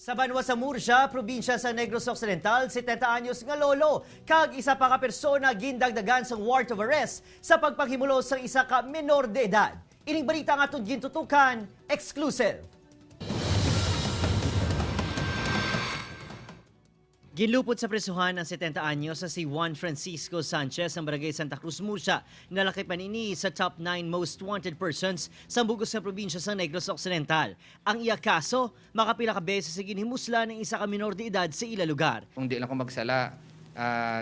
Sa Banwa sa Murcia, probinsya sa Negros Occidental, 70 anyos nga lolo, kag isa pa ka persona gindagdagan sang warrant of arrest sa pagpanghimulos sang isa ka menor de edad. Ining balita nga aton gintutukan, exclusive. Ginlupot sa presuhan ang 70 anyos sa si Juan Francisco Sanchez ng Barangay Santa Cruz, Murcia. Nalakip man ini sa top 9 most wanted persons sa bugos nga probinsya sa Negros Occidental. Ang iya kaso, makapila ka beses sa ginhimusla ng isa ka minor de edad sa ila lugar. Kung di lang ko magsala,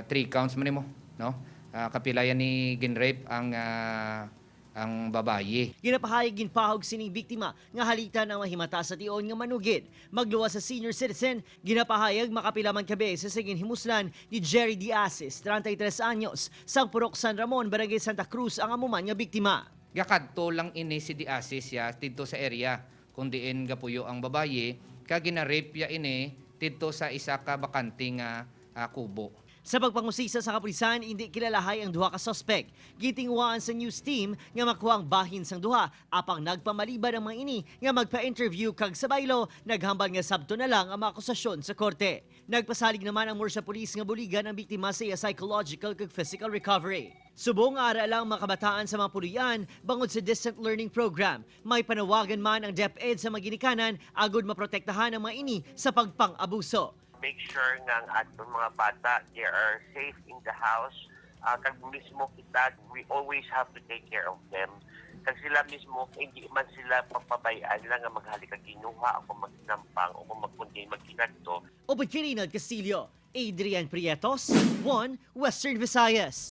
three counts man nimo, no? Kapila yan ni ginrape ang babaye. Ginapahayag ginpahog sining biktima nga halitan ang mahimata sa tion nga manugid. Magluwas sa senior citizen, ginapahayag makapila man ka beses sa ginhimuslan ni Jerry Diasis, 33 anyos, sang Purok San Ramon, Barangay Santa Cruz ang amuman nga biktima. Gakadto lang ini si Diasis ya didto sa area kung diin gapuyo ang babaye kag gina-rape ya ini didto sa isa ka bakante nga kubo. Sa pagpangusisa sa kapulisan, hindi kilalahay ang duha ka suspect. Gitingwaan sa news team nga makuha ang bahin sang duha apang nagpamaliban ang mga ini nga magpa-interview kag sa baylo, naghambal nga sabto na lang ang mga akusasyon sa korte. Nagpasalig naman ang Murcia Police nga buligan ang biktima sa iya psychological kag physical recovery. Subong ara lang mga kabataan sa mga pulian bangod sa distant learning program. May panawagan man ang DepEd sa mga ginikanan agud maprotektahan ang mga ini sa pagpang-abuso. Make sure nga ang atong mga bata, they are safe in the house. Kag mismo kita, we always have to take care of them. Kag sila mismo, hindi man sila pagpabayaan lang nga maghalik kag ginuha o kung magnampang o kung magkundi magkinadto. Upod kay Rinald Castillo, Adrian Prietos, 1 Western Visayas.